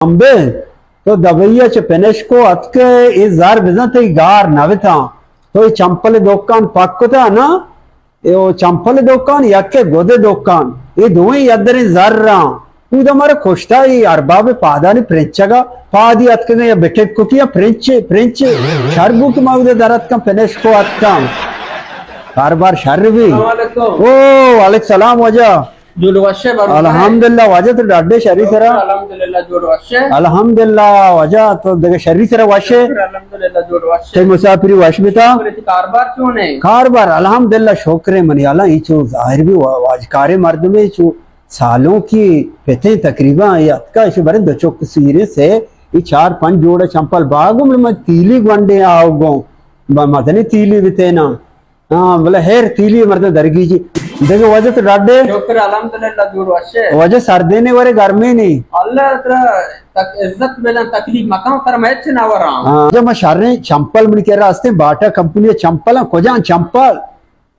امبے، تو دبئی ءَ چہ پنشکو اتکے، اے زر بزاں تئی گار نہ بتاں۔ تو اے چمپل دکان پک کتا نا، اے او چمپل دکان یکے گد دکان، اے دوئیں یدریں زراں۔ اودا مارا کشتا اے ارباب پادانی پرنچگا، پادی اتکگیں یا بٹک کٹی یا پرنچ، پرنچ شر بو کہ ما اودا در اتکاں پنشکو اتکاں۔ کاروبار شر بی۔ السلام علیکم۔ او، وعلیکم السلام واجہ۔ جوڑ وشے بارو۔ الحمدللہ واجہ، تو ڈاڈے شری سرا؟ الحمدللہ جوڑ وشے۔ الحمدللہ واجہ، تو دگہ شری سرا وشے؟ الحمدللہ جوڑ وشے۔ تئی مسافری وش بتا؟ شکر، تئی کاربار چونے؟ کاربار الحمدللہ شکر ہے منی اللہ، اے چو ظاہر بی وا-، واجکارے مردمے، چو سالوں کی پتے تقریباً اے اتکا، ایشی برے دو چک سیرے سے، اے چار پنچ جوڑا چمپل باگو، من، من تیلی گونڈے آؤ گوں، ب-، مزنی تیلی بتینا۔ ہاں، بلے ہیر تیلی مردم درگیجی۔ دگہ واجہ تو ڈاڈے؟ شکر الحمدللہ جوڑ وشے۔ واجہ سردینے ورے گرمینے؟ اللہ ترا تک عزت بدن، تکلیف مکان، ترا میں چھ نہ وراں۔ ہاں، واجہ ما شریں چمپل منی کرا ہستے، باٹا کمپنی چمپل، کجان چمپل؟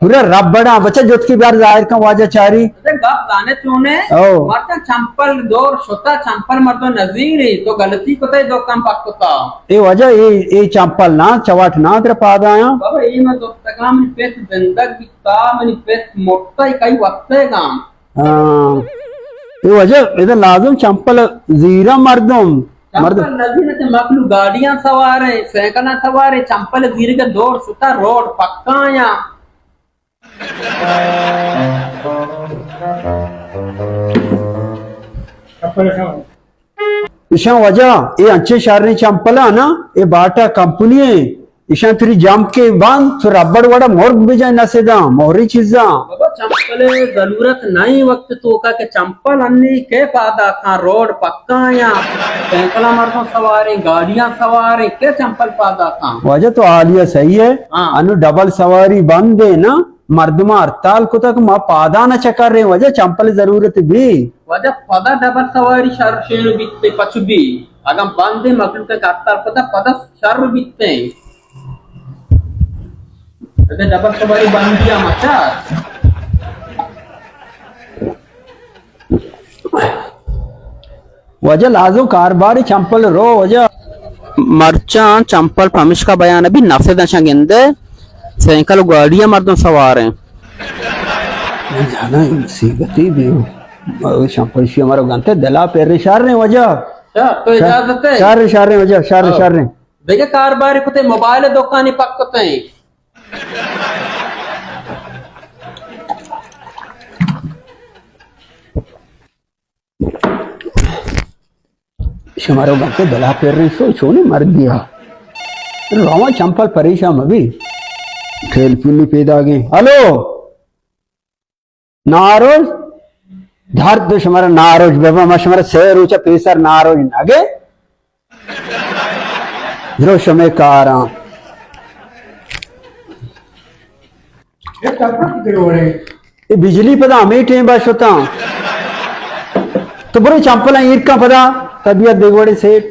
پورا ربڑاں، بچہ جتکی بیار ظاہر کن واجہ چاری۔ اچھا، گپ زانے چونے؟ او۔ مرچاں چمپل دور شتا، چمپل مردم نزیری، تو غلطی کتا، دکان پک کتا۔ اے واجہ، اے، اے چمپل نا، چواٹ نا ترا پاد آیاں۔ بابا، اے ما زرتگاں، منی پت زندگ بیتا، منی پت مرتا، اے کئی وقتے گاں۔ ہاں۔ اے واجہ، ادا لازم چمپل زیرا مردم۔ چمپل مردم۔ نزیرا تے مخلوق گاڑیاں سواریں، سائیکلاں سواریں، چمپل زیرگا دور شتا، روڈ پکا یا۔ ایشاں واجہ، اے انچیں شریں چمپلاں نا، اے باٹا کمپنی ایں، ایشاں تری جمپ کے بند، تو ربڑ وڑا مرگ بجائے نسداں، مہری چیزاں۔ بابا، چمپل ضرورت نہیں وقت توکا کہ چمپل انی کے پادا کھاں، روڈ پکا یا، سائیکلاں مردم سواریں، گاڑیاں سواریں، کے چمپل پادا کھاں؟ واجہ تو حالیہ صحیح ہے، ہاں۔ انو ڈبل سواری بند ہے نا، مردماں ہڑتال کتگ، ما پادان ء چکریں، واجہ چمپل ضرورت بی۔ واجہ پدا ڈبل سواری شر شین بیت پچ بی، اگاں بندیں مخلوق ء ہڑتال کتگ پدا شر بیتیں۔ اگاں ڈبل سواری بندی ء مچار۔ واجہ لازم کارباری چمپل رو واجہ۔ مرچاں چمپل پمشکا بیان بی نفس دنشان گندے سائیکل و گاڑی مردم سوار ہیں۔ من جانا مصیبتی بھی ہوں۔ چمپل شی ہمارا گنتے دلا پیر شار رہے واجہ۔ شار تو اجازت ہے؟ شار شار رہے واجہ، شار شار رہے۔ دیگه کارباری کتے موبائل دکانی پک کتے۔ شمارو گپتے دلا پر رسو، چونی مردی ہا۔ رواں چمپل پریشان مبی۔ ٹیلیفونی پیداگیں۔ ہلو۔ ناروش؟ دھر تو شمارا ناروش ببا، ما شمارا سے روچا پیسر ناروش نگے۔ درو شمے کاراں۔ اے بجلی پدا ہمے ٹیم با شتاں۔ تو برو چمپلاں ایر کن پدا، طبیعت دیگوڑے سیٹ۔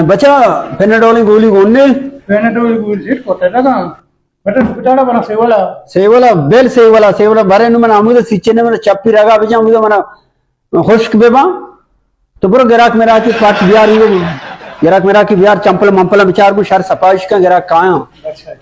بچا، پیناڈولیں گولی گون نے؟ پیناڈولیں گولی سیٹ کوتے لگا۔ بٹن بٹاڑا بنا سیولا۔ سیولا، بیل سیولا، سیولا بارے نو من آمودا سیچے نے من چپی رگا بجا آمودا من خشک بہ باں۔ تو برو گراک مراکی پٹ بیار، گراک مراکی بیار، چمپل ممپل بچار گو شر سپائش کن گراک کایاں۔ اچھا۔